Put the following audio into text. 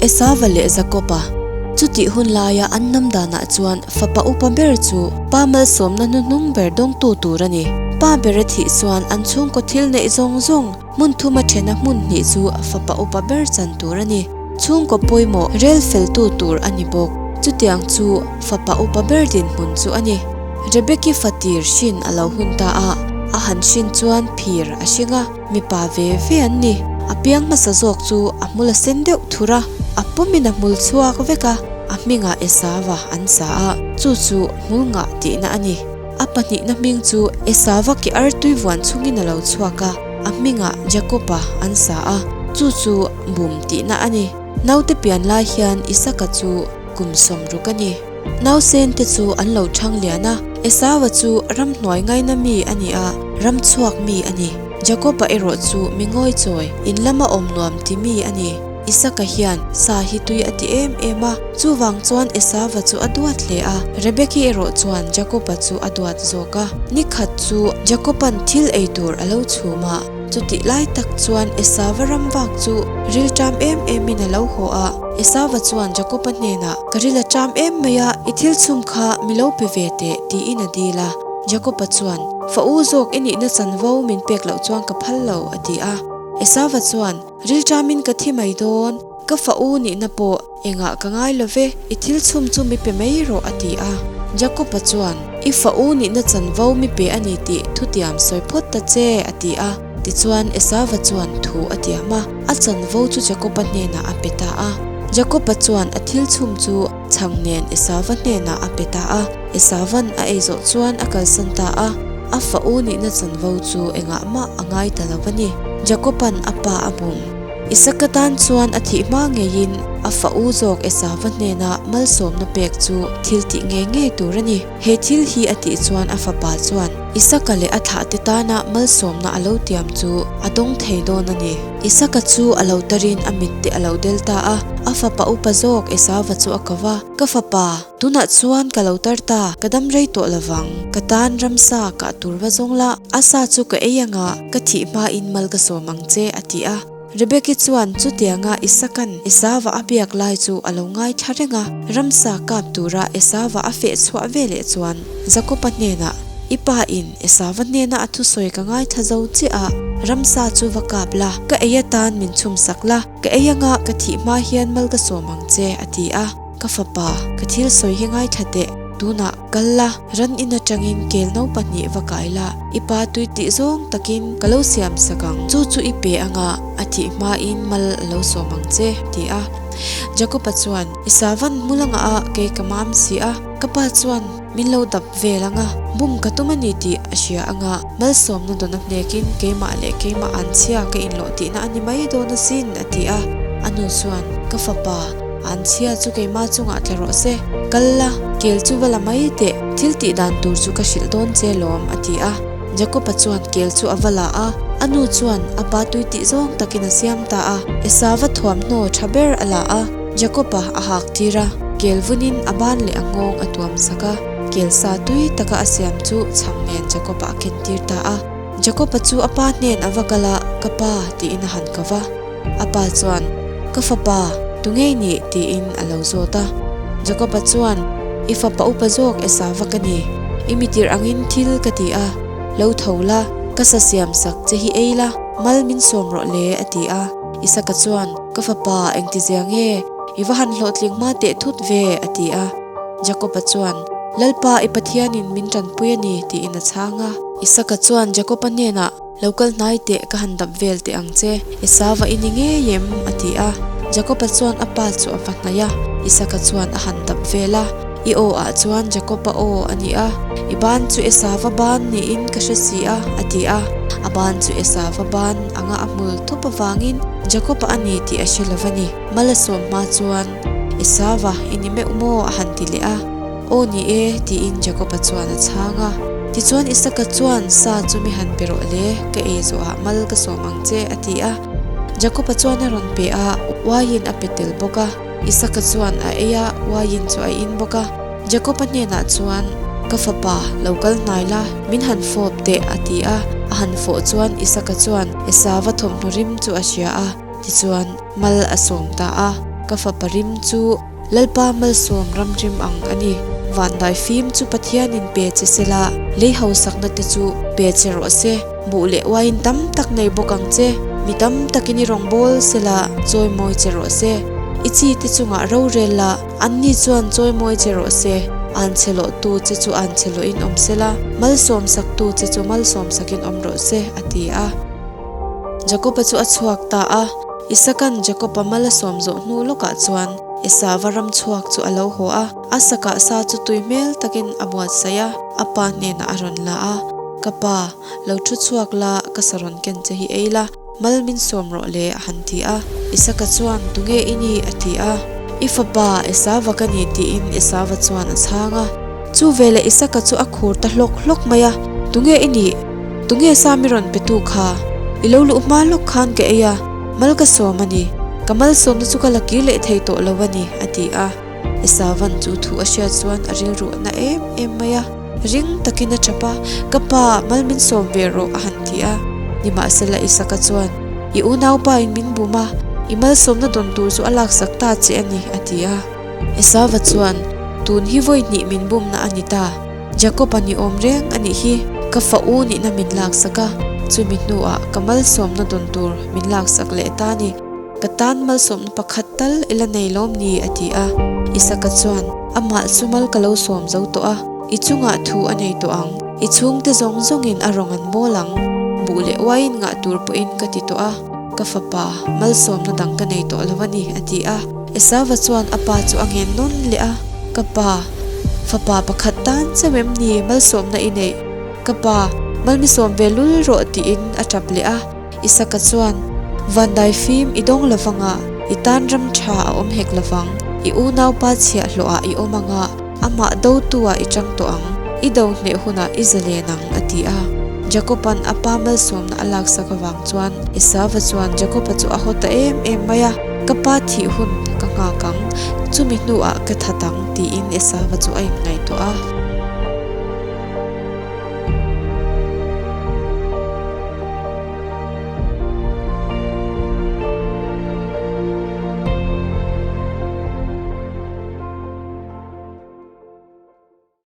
Esauva leh Jakoba chutih hun laia an hnam danah chuan fapa upa ber chu pa malsawmna hnuhnung ber dawngtu tur a ni. Pa ber a thih chuan an chhungkaw thil neih zawng zawng hmun thuma thena hmun hnih chu fapa upa ber chan tur a ni. Chhungkaw pawimawh rel feltu tur a ni bawk. Chutiang chu fapa upa ber dinhmun chu a ni. Rebeki fatir hrin a lo hun ta a, a han hrin chuan phir a hring a. Mipa ve ve an ni. A piang hmasa zawk chu a hmul a sen deuh thur a, a pumin a hmul chhuak vek a, a hmingah Esava an sa a, chu chu hmul ngah tihna a ni. A pahnihna hming chu Esava ke artui vuan chungin a lo chhuak a, a hmingah Jakoba an sa a, chu chu bum tihna a ni. Naute pian lai hian Isaka chu kum 60 a ni. Nausen te chu an lo thang lian a, Esau-a chu ramhnuai ngaina mi a ni a, ram chhuak mi a ni. Jakob-a erawh chu mi ngawichawi, in lama awm nuam ti mi a ni. Isaka hian sa hi tui a ti em em a, chuvang chuan Esau-a chu a duat hle a, Rebeki erawh chuan Jakob-a chu a duat zawk a. Ni khat chu Jakob-a'n thil ei tur a lo chhum a, chutih lai tak chuan Esau-a ram vak chu rilṭam em emin a lo haw a. Esauva chuan Jakoba hnenah, Ka ril a ṭam em mai a, i thil chhum kha mi lo pe ve teh, tiin a dil a. Jakoba chuan, Fa u zawk i nihna chanvo min pek loh chuan ka phal lo, a ti a. Esauva chuan, Ril ṭamin ka thi mai dawn, ka fa u nihna pawh engah ka ngai lo ve, i thil chhum chu mi pe mai rawh, a ti a. Jakoba chuan, I fa u nihna chanvo mi pe a ni tih thutiam sawi phawt ta che, a ti a. Tichuan Esauva chuan thu a tiam a. A chanvo chu Jakoba hnenah a pe ta a. Jakoba chuan a thil chhum chu chhang nen Esauva hnenah a pe ta a. Esauva'n a ei zawh chuan a kalsan ta a. A fa u nihna chanvo chu engah mah a ngai ta lo a ni. Jakoba'n a pa a bum. Isaka tan chuan a thih hma ngeiin a fa u zawk Esauva hnena malsawmna pek chu thil tih ngei ngei tur a ni. He thil hi a tih chuan a fapa chuan Isaka leh a thlahte tana malsawmna a lo tiam chu a dawng thei dawn a ni. Isaka chu a lo tarin a mitte a lo del ta a, a fapa upa zawk Esauva chu a ko va, Ka fapa, tunah chuan ka lo tar ta, ka dam rei tawh lovang, ka tan ramsa kah tur va zawng la, a sa chu ka ei anga ka thih hmain mal ka sawm ang che, a ti a. Rebeki chuan chutianga Isaka'n Esauva a biak lai chu a lo ngaithla reng a. Ramsa kap tura Esauva a feh chhuah veleh chuan Jakoba hnenah, I pa in Esauva hnena a thusawi ka ngaithla zo chiah a, ramsa chu va kap la, ka ei atan min chhumsak la, ka ei anga ka thih hma hian mal ka sawm ang che, a ti a. Ka fapa, ka thil sawi hi ngaithla teh, tunah kal la, ran in atangin kel no pahnih va kai la, i pa tui tih zawng takin ka lo siam sak ang, chu chu i pe anga a thih hmain mal a lo sawm ang che, ti a. Jakoba chuan, I savan hmul anga a, kei ka mam si a, ka pa chuan min lo dap vel anga, bum ka tum a ni tih a hria anga, malsawmna dawn a hnekin keimah leh keimah anchhia ka inlawh tihna a ni mai dawn asin, a ti a. A nu chuan, Ka fapa, An chhia chu keimah chungah tla rawh se, kal la, kel chu va la mai teh, thil tih dan tur chu ka hrilh dawn che lawm, a ti a. Jakob-a chuan kel chu a va la a, a nu chuan a pa tui tih zawng takin a siam ta a. Esauva thuamhnaw tha ber a la a, Jakob-a a hak tir a, kel vunin a ban leh a nghawng a tuam sak a, kel sa tui taka a siam chu chhang nen Jakob-a a ken tir ta a. Jakob-a chu a pa hnen a va kal a, Ka pa, tiin a han ko va. A pa chuan, Ka fapa, tu ngei nih? tiin a lo zawt a. Jakoba chuan, I fapa upa zawk Esauva ka ni. I mitir angin thil ka ti a, lo tho la, ka sa siam sak che hi ei la, mal min sawm rawh le, a ti a. Isaka chuan, Ka fapa, engtizia nge? I va han hlawhtling hma teh thut ve, a ti a. Jakoba chuan, Lalpa, i Pathianin min tanpui a ni, tiin a chhang a. Isaka chuan Jakoba hnenah, Lo kal hnai teh ka han dap vel teh ang che, Esauva i ni ngei em? a ti a. Jakoba chuan a pa chu a va hnaih a, Isaka chuan a han dap vel a. I aw ah chuan Jakoba aw a ni a, i ban chu Esauva ban niin ka hre si a, a ti a. A ban chu Esauva ban anga a hmul thup avangin Jakoba a ni tih a hre lo va ni. Mal a sawm hma chuan, Esauva i ni meuh maw? a han ti leh a. Aw ni e, tiin Jakoba chuan a chhang a. Tichuan Isaka chuan, Sa chu mi han pe rawh le, ka ei zawhah mal ka sawm ang che, a ti a. Jakoba chuan a rawn pe a, uaiin a pe tel bawk a. Isaka chuan a ei a, uaiin chu a in bawk a. Jakoba hnenah chuan, Ka fapa, lo kal hnai la, min han fawp teh, a ti a. A han fawh chuan Isaka chuan Esauva thawmhnaw rim chu a hria a. Tichuan, mal a sawm ta a, Ka fapa rim chu Lalpa malsawm ram rim ang a ni. Vandai fim chu Pathianin pe che se la, lei hausakna te chu pe che rawh se. Buh leh uain tam tak nei bawk ang che. Mi tam takin i rawngbâwl se la, chawimawi che rawh se. I chi te chungah rorel la, anni chuan chawimawi che rawh se. Anchhe lawhtu che chu anchhe lawhin awm se la, malsawmsaktu che chu malsawmsakin awm rawh se, a ti a. Jakoba chu a chhuak ta a, Isaka'n Jakoba mal a sawm zawh hnu lawkah chuan Esava ram chhuak chu a lo haw a, a sakah sa chu tui hmel takin a buatsaih a, a pa hnenah a rawn la a, Ka pa, lo thu chhuak la, ka sa rawn ken che hi ei la, mal min sawm rawh le, a han ti a. Isaka chuan, Tunge i ni? a ti a. I fapa, Esava ka ni, tiin Esava chuan a chhang a. Chu veleh Isaka chu a khur ta hlawk hlawk mai a, Tunge i nih? Tunge sa mi rawn pe tu kha? I lo luh hma lawk khan ka ei a, mal ka sawm a ni. Ka malsawmna chu ka la kir leh thei tawh lo a ni, a ti a. Esavan chu thu a hriat chuan a rilru a na em em mai a. Ring takin a tap a, Ka pa, mal min sawm ve rawh, a han ti a. Nimahsela Isaka chuan, I unaupa in min bum a, i malsawmna dawn tur chu a laksak ta che a ni, a ti a. Esava chuan, Tun hi vawi hnih min bumna a ni ta. Jakob-a ni awm reng a nih hi. Ka fa u nihna min laksak a, chumi hnuah ka malsawmna dawn tur min laksak leh ta ni. Ka tan malsawmna pakhat tal i la nei lawm ni? a ti a. Isaka chuan, Amah chu mal ka lo sawm zo tawh a, i chungah thu a nei tawh ang. I chhungte zawng zawngin a rawn an bawl ang. Buh leh uaiin ngah tur pawhin ka ti tawh a, ka fapa, malsawmna dang ka nei tawh lo a ni, a ti a. Esauva chuan a pa chu a ngen nawn leh a, Ka pa, fapa pakhat tan chauh em ni malsawmna i neih? Ka pa, malmisawm ve lul rawh tiin a tap leh a. Isaka chuan, Vandai fim i dawng lovang a, i tan ram tha a awm hek lovang. I unaupa chhiahhlawhah i awm ang a, Amah dotu-ah i chang tawh ang, i do hneh hunah i zalen ang, a ti a. Jakob-a'n a pa malsawmna a laksak avang chuan Esauva chuan Jakob-a chu a haw ta em em mai a, Ka pa thih hun ka nghak ang, chumi hnuah ka that ang, tiin Esauva chu a inngaihtuah a.